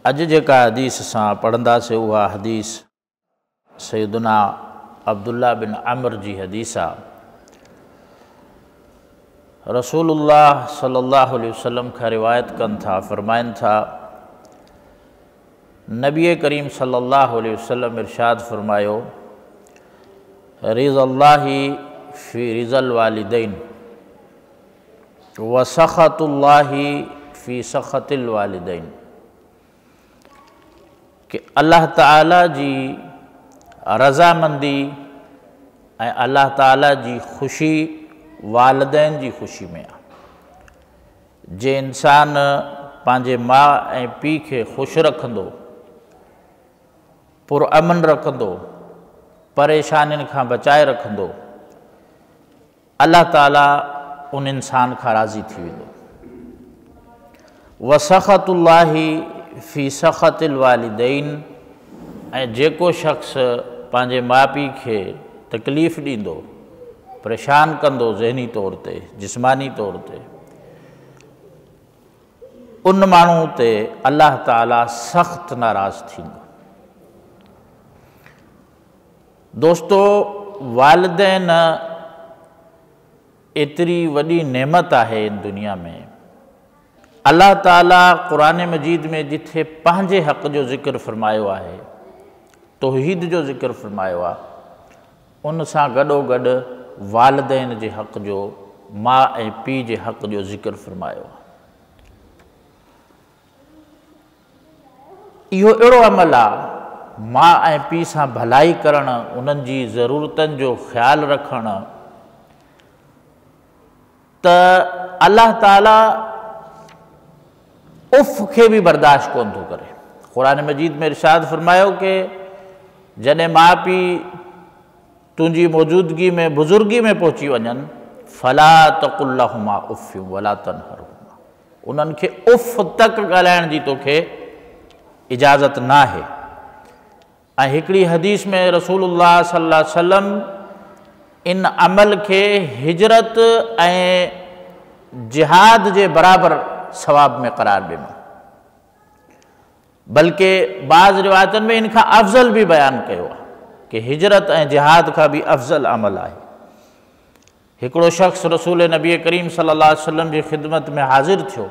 اڄ جيڪا حديث اسان پڙهنداسين اها حديث سيدنا عبدالله بن عمرو جي حديث آ. رسول الله صلي الله عليه وسلم کان روايت ڪن ٿا، فرمائن ٿا، نبي ڪريم صلي الله عليه وسلم ارشاد فرمايو، رضا الله في رضا الوالدين وسخط الله في سخط الوالدين، ڪي الله تعالي جي رضامندي ۽ الله تعالي جي خوشي والدين جي خوشي ۾ آ. جي انسان پنهنجي ماء ۽ پيء کي خوش رکندو، پرامن رکندو، پريشانين کان بچائي رکندو، الله تعالي ان انسان کان راضي ٿي ويندو. وسخط الله في سخط الوالدين، ۽ جيڪو شخص پنهنجي ماء پيء کي تڪليف ڏيندو، پريشان ڪندو ذهني طور تي، جسماني طور تي، ان ماڻهو تي الله تعالي سخت ناراض ٿيندو. دوستو، والدين ايتري وڏي نعمت آهي ان دنيا ۾. الله تعالي قرآن مجيد ۾ جٿي پنهنجي حق جو ذڪر فرمايو آهي، توحيد جو ذڪر فرمايو آهي، ان سان گڏوگڏ والدين جي حق جو، ماء ۽ پيء جي حق جو ذڪر فرمايو آهي. اهو اهڙو عمل آ، ماء ۽ پيء سان ڀلائي ڪرڻ، انهن جي ضرورتن جو خيال رکڻ، ته الله تعاليٰ اف کي به برداشت ڪونه ٿو ڪري. قرآن مجيد ۾ ارشاد فرمايو ڪي جڏهن ماء پيء تنهنجي موجودگي ۾ بزرگي ۾ پهچي وڃن، فلا تقل لهما اف ولا تنهرهما، انهن کي اف تڪ ڳالهائڻ جي توکي اجازت ناهي. ۽ هڪڙي حديث ۾ رسول الله صلي الله عليه وسلم ان عمل کي هجرت ۽ جهاد جي برابر ثواب ۾ قرار ڏنو، بلڪه بعض روايتن ۾ ان کان افضل به بيان ڪيو آهي ڪه هجرت ۽ جهاد کان به افضل عمل آهي. هڪڙو شخص رسول نبي ڪريم صلي الله عليه وسلم جي خدمت ۾ حاضر ٿيو،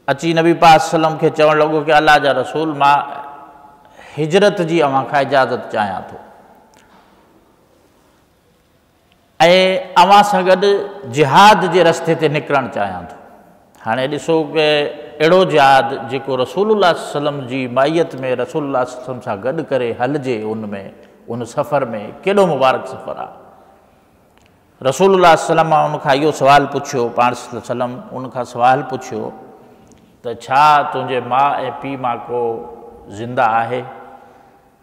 اچي نبي پاڪ صلي الله عليه وسلم کي چوڻ لڳو ڪه الله جا رسول، مان هجرت جي اوهان کان اجازت چاهيان ٿو ۽ اوهان سان گڏ جهاد جي رستي تي نڪرڻ چاهيان ٿو. هاڻي ڏسو ڪه اهڙو جهاد جيڪو رسول الله صلي الله عليه وسلم جي معيت ۾ رسول الله صلي الله عليه وسلم سان گڏ ڪري هلجي، ان ۾ ان سفر ۾ ڪيڏو مبارڪ سفر آ. رسول الله صلي الله عليه وسلم ان کان اهو سوال پڇيو، پاڻ صلي الله عليه وسلم ان کان سوال پڇيو ته ڇا تنهنجي ماء ۽ پيء مان ڪو زنده آهي؟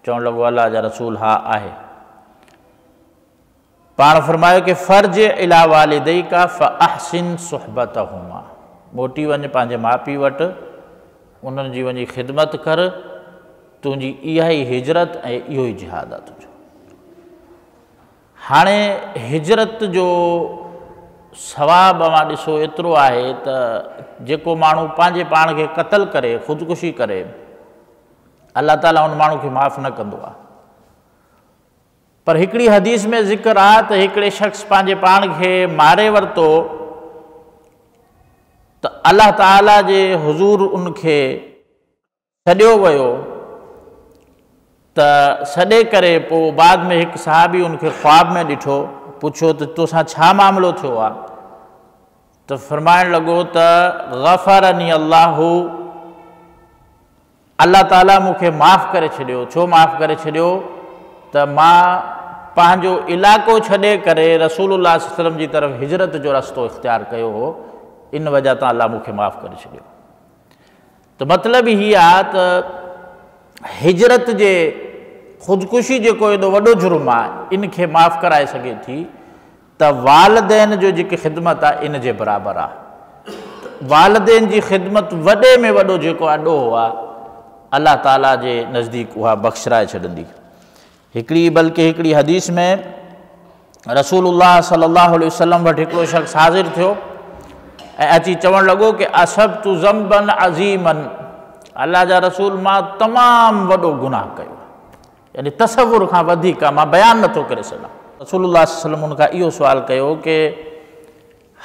چوڻ لڳو الله جا رسول ها آهي. پاڻ فرمايو ڪه فارجع الي والديڪ فاحسن صحبتهما، موٽي وڃ پنهنجي ماء پيء وٽ، انهن جي وڃي خدمت ڪر، تنهنجي اها ئي هجرت ۽ اهو ئي جهاد آ تنهنجو. هاڻي هجرت جو ثواب اوهان ڏسو ايترو آهي ته جيڪو ماڻهو پنهنجي پاڻ کي قتل ڪري، خودڪشي ڪري، الله تعاليٰ ان ماڻهو کي معاف نه ڪندو آهي. پر هڪڙي حديث ۾ ذڪر آهي ته هڪڙي شخص پنهنجي پاڻ کي ماري ورتو ته الله تعاليٰ جي حضور ان کي سڏيو ويو ته سڏي ڪري پوء بعد ۾ هڪ صحابي ان کي خواب ۾ ڏٺو، پڇيو ته توسان ڇا معاملو ٿيو آ؟ ته فرمائڻ لڳو ته غفرني الله، الله تعاليٰ مون کي معاف ڪري ڇڏيو. ڇو معاف ڪري ڇڏيو؟ ته مان پنهنجو علائقو ڇڏي ڪري رسول الله صلي الله عليه وسلم جي طرف هجرت جو رستو اختيار ڪيو هو، ان وجه تان الله مون کي معاف ڪري ڇڏيو. ته مطلب هي آ ته هجرت جي خودڪشي جيڪو ايڏو وڏو جرم آ ان کي معاف ڪرائي سگهي ٿي ته والدين جو جيڪي خدمت آ ان جي برابر آ. والدين جي خدمت وڏي ۾ وڏو جيڪو آ ڏوهه آ الله تعاليٰ جي نزديڪ اها بخشرائي ڇڏندي. هڪڙي بلڪه هڪڙي حديث ۾ رسول الله صلي الله عليه وسلم وٽ هڪڙو شخص حاضر ٿيو ۽ اچي چوڻ لڳو ڪه اصبت ذنبا عظيما، الله جا رسول مان تمام وڏو گناهه ڪيو آهي، يعني تصور کان وڌيڪ آهي، مان بيان نٿو ڪري سگهان. رسول الله صلي الله عليه وسلم ان کان اهو سوال ڪيو ڪه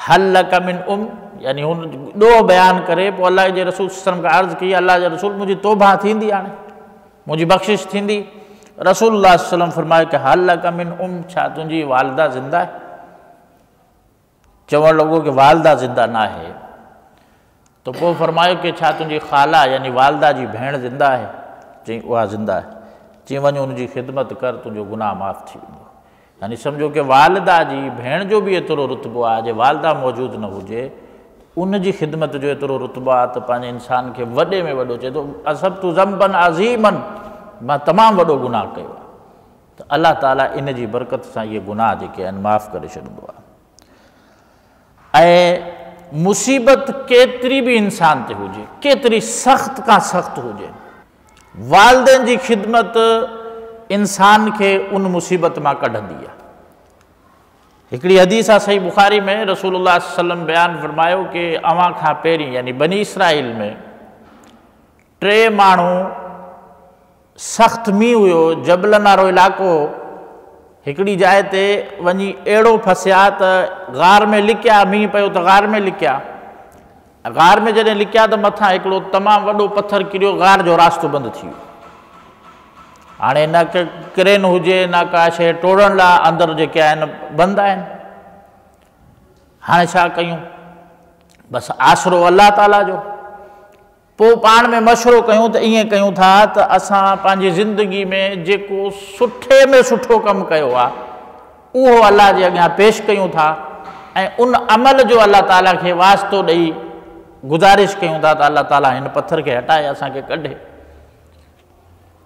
هل لڪ من ام، يعني هن ڏوهه بيان ڪري پوء الله جي رسول صلي الله عليه وسلم کان عرض ڪئي الله جي رسول منهنجي توبه ٿيندي، هاڻي منهنجي بخشش ٿيندي؟ رسول الله صلي الله عليه وسلم فرمايو ڪه هل لڪ من ام، ڇا تنهنجي والده زنده آهي؟ چوڻ لڳو ڪه والده زنده ناهي. ته پوء فرمايو ڪه ڇا تنهنجي خاله يعني والده جي ڀيڻ زنده آهي؟ چيائين اها زنده آهي. چيائين وڃ ان جي خدمت ڪر، تنهنجو گناهه معاف ٿي ويندو. يعني سمجهو ڪه والده جي ڀيڻ جو به ايترو رتبو آهي، جي والده موجود نه هجي ان جي خدمت جو ايترو رتبو آهي ته پنهنجي انسان کي وڏي ۾ وڏو چئي ٿو اصبت ذنبا عظيما، مان تمام وڏو گناهه ڪيو آهي، ته الله تعاليٰ ان جي برڪت سان اهي گناهه جيڪي آهن معاف ڪري ڇڏندو آهي. ۽ مصيبت ڪيتري به انسان تي هجي، ڪيتري سخت کان سخت هجي، والدين جي خدمت انسان کي ان مصيبت مان ڪڍندي آهي. هڪڙي حديث آهي صحيح بخاري ۾ رسول الله صلي الله عليه وسلم بيان فرمايو ڪه اوهان کان پهرين يعني بني اسرائيل ۾ ٽي ماڻهو سخت مينهن هيو، جبلن وارو علائقو هو، هڪڙي جاء تي وڃي اهڙو ڦسيا ته غار ۾ لڪيا، مينهن پيو ته غار ۾ لڪيا، غار ۾ جڏهن لڪيا ته مٿان هڪڙو تمام وڏو پٿر ڪريو، غار جو راستو بند ٿي ويو. هاڻي نه ڪرين هجي نه ڪا شيء ٽوڙڻ لاء، اندر جيڪي آهن بند آهن. هاڻي ڇا ڪيون؟ بس آسرو الله تعاليٰ جو. پوء پاڻ ۾ مشورو ڪيون ته ائين ڪيون ٿا ته اسان پنهنجي زندگي ۾ جيڪو سٺي ۾ سٺو ڪم ڪيو آهي اهو الله جي اڳيان پيش ڪيون ٿا ۽ ان عمل جو الله تعاليٰ کي واسطو ڏئي گذارش ڪيون ٿا ته الله تعاليٰ هن پٿر کي هٽائي اسان کي ڪڍي.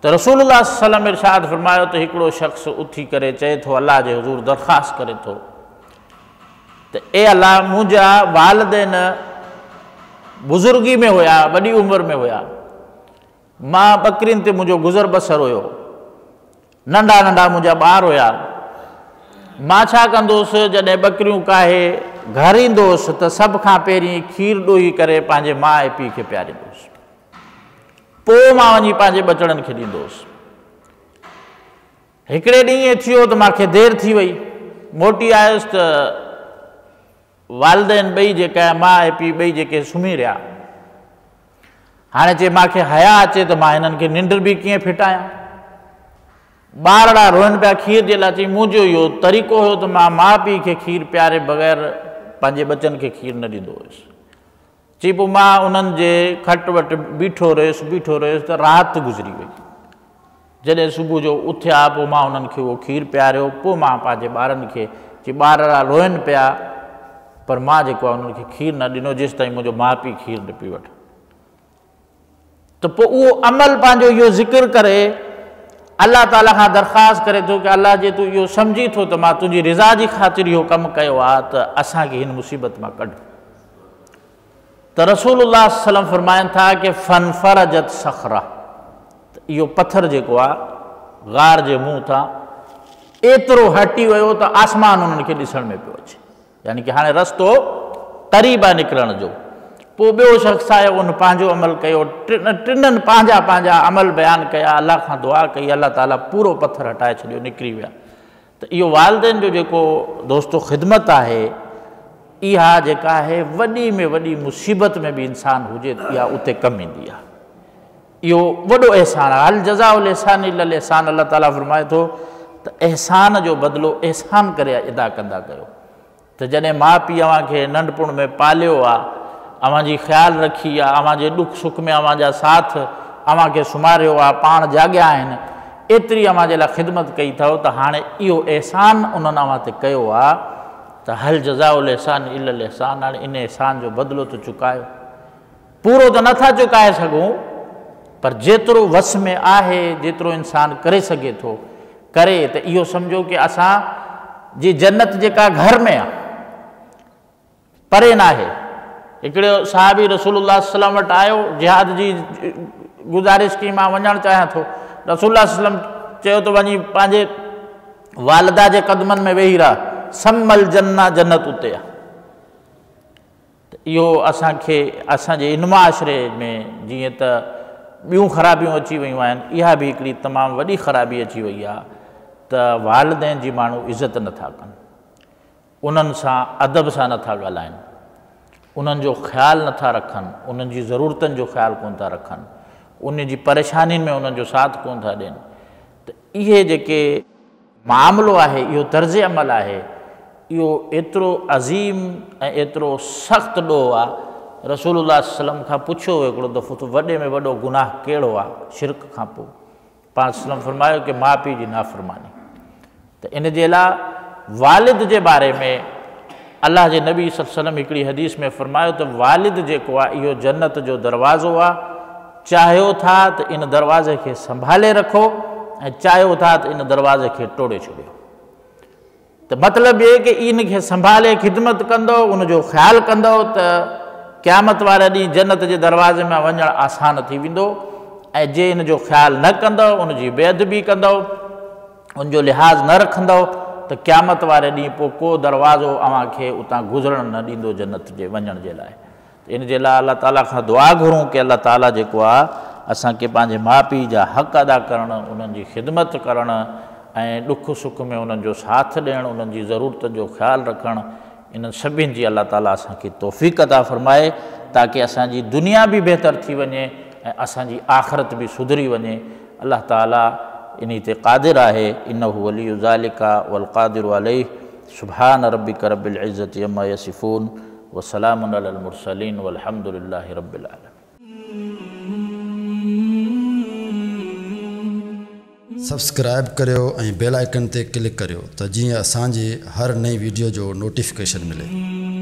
ته رسول الله صلي الله عليه وسلم ارشاد فرمايو ته هڪڙو شخص اٿي ڪري چئي ٿو الله جي حضور درخواست ڪري ٿو ته اي الله منهنجا والدين بزرگي ۾ هيا، وڏي عمر ۾ هيا، مان ٻڪرين تي منهنجو گذر بسر هيو، ننڍا ننڍا منهنجا ٻار هيا، مان ڇا ڪندو هوس جڏهن ٻڪريون ڪاهي گهر ايندو هوس ته سڀ کان پهرين کير ڏوهي ڪري پنهنجي ماء ۽ پيء کي پياريندو هوس، پوء مان وڃي پنهنجي ٻچڙن کي ڏيندو هوس. هڪڙي ڏينهن ائين ٿيو ته مان کي دير ٿي وئي، موٽي آيس ته والدين ٻئي جيڪا ماء ۽ پيء ٻئي جيڪي سمهي رهيا. هاڻي چي مان کي حيا اچي ته مان هنن کي ننڊ به ڪيئن ڦٽايان. ٻارڙا روئن پيا کير جي لاء. چي منهنجو اهو طريقو هيو ته مان ماء پيء کي کير پياري بغير پنهنجي ٻچن کي کير نه ڏيندو هيس. چي پوء مان انهن جي کٽ وٽ بيٺو رهيس بيٺو رهيس ته رات گذري وئي. جڏهن صبح جو اٿيا پوء مان انهن کي اهو کير پياريو، پوء مان پنهنجي ٻارن کي، چي ٻارڙا روئن پيا پر مان جيڪو آهي انهن کي کير نه ڏنو جيستائين منهنجو ماء پيء کير نه پي وٺ. ته پوء اهو عمل پنهنجو اهو ذڪر ڪري الله تعاليٰ کان درخواست ڪري ٿو ڪه الله جي تون اهو سمجهين ٿو ته مان تنهنجي رضا جي خاطر اهو ڪم ڪيو آهي ته اسان کي هن مصيبت مان ڪڍ. ته رسول الله صلي الله عليه وسلم فرمائن ٿا ڪه فانفرجت صخره، ته اهو پٿر جيڪو آهي غار جي منهن تان ايترو هٽي ويو ته آسمان انهن کي ڏسڻ ۾ پيو اچي، يعني ڪه هاڻي رستو قريب آهي نڪرڻ جو. پوء ٻيو شخص آيو ان پنهنجو عمل ڪيو، ٽنهن پنهنجا پنهنجا عمل بيان ڪيا، الله کان دعا ڪئي، الله تعاليٰ پورو پٿر هٽائي ڇڏيو، نڪري ويا. ته اهو والدين جو جيڪو دوستو خدمت آهي اها جيڪا آهي وڏي ۾ وڏي مصيبت ۾ به انسان هجي ته اها اتي ڪم ايندي آهي. اهو وڏو احسان آهي. هل جزاء الاحسان الا الاحسان، الله تعاليٰ فرمائي ٿو ته احسان جو بدلو احسان ڪري ادا ڪندا ڪيو. ته جڏهن ماء پيء اوهان کي ننڍپڻ ۾ پاليو آ، اوهان جي خيال رکي آ، اوهان جي ڏک سک ۾ اوهان جا ساٿ اوهان کي سمهاريو آ، پاڻ جاڳيا آهن، ايتري اوهان جي لاء خدمت ڪئي اٿو ته هاڻي اهو احسان انهن اوهان تي ڪيو آ ته هل جزاء الاحسان الا الاحسان، هاڻي ان احسان جو بدلو ته چڪايو. پورو ته نٿا چڪائي سگهون پر جيترو وس ۾ آهي، جيترو انسان ڪري سگهي ٿو ڪري. ته اهو سمجهو ڪه اسان جي جنت جيڪا گهر ۾ آ، پري ناهي. هڪڙو صحابي رسول الله صلي الله عليه وسلم وٽ آيو، جهاد جي گذارش ڪئي، مان وڃڻ چاهيان ٿو. رسول الله صلي الله عليه وسلم چيو ته وڃي پنهنجي والده جي قدمن ۾ ويهي رهه، ثم الجنه، جنت اتي آ. ته اهو اسان کي اسان جي ان معاشري ۾ جيئن ته ٻيون خرابيون اچي ويون آهن. اها به هڪڙي تمام وڏي خرابي اچي وئي آهي ته والدين جي ماڻهو عزت نٿا ڪن، انهن سان ادب سان نٿا ڳالهائن، انهن جو خيال نٿا رکن، انهن جي ضرورتن جو خيال ڪونه ٿا رکن، ان جي پريشانين ۾ انهن جو ساٿ ڪونه ٿا ڏين. ته اهي جيڪي معاملو آهي، اهو طرز عمل آهي، اهو ايترو عظيم ۽ ايترو سخت ڏوهه آهي. رسول الله وسلم کان پڇيو هو هڪڙو دفعو ته وڏي ۾ وڏو گناهه ڪهڙو آهي شرڪ کان پوءِ؟ پاڻ وسلم فرمايو ڪه ماءُ پيءُ جي نافرماني. ته ان جي لاءِ والد جي باري ۾ الله جي نبي صلي الله عليه وسلم هڪڙي حديث ۾ فرمايو ته والد جيڪو آهي اهو جنت جو دروازو آهي، چاهيو ٿا ته ان دروازي کي سنڀالي رکو ۽ چاهيو ٿا ته ان دروازي کي ٽوڙي ڇڏيو. ته مطلب اهي ڪه ان کي سنڀالي خدمت ڪندو، ان جو خيال ڪندو ته قيامت واري ڏينهن جنت جي دروازي مان وڃڻ آسان ٿي ويندو، ۽ جي ان جو خيال نه ڪندو، ان جي بيادبي ڪندو، ان جو لحاظ نه رکندو ته قيامت واري ڏينهن پوءِ ڪو دروازو اوهان کي اتان گذرڻ نه ڏيندو جنت جي وڃڻ جي لاءِ. ان جي لاءِ الله تعاليٰ کان دعا گهرون ڪه الله تعاليٰ جيڪو آهي اسان کي پنهنجي ماءُ پيءُ جا حق ادا ڪرڻ، انهن جي خدمت ڪرڻ ۽ ڏک سک ۾ انهن جو ساٿ ڏيڻ، انهن جي ضرورتن جو خيال رکڻ، انهن سڀني جي الله تعاليٰ اسان کي توفيق عطا فرمائي تاڪه اسان جي دنيا به بهتر ٿي وڃي ۽ اسان جي آخرت به سڌري وڃي. الله تعاليٰ ان تي قادر آهي. انه ولي ذلك والقادر عليه. سبحان ربك رب العزة عما يصفون وسلام على المرسلين والحمد لله رب العالمين. سبسڪرائب ڪريو ۽ بيل آئيڪن تي ڪلڪ ڪريو ته جيئن اسان جي هر نئين وڊيو جو نوٽيفڪيشن ملي.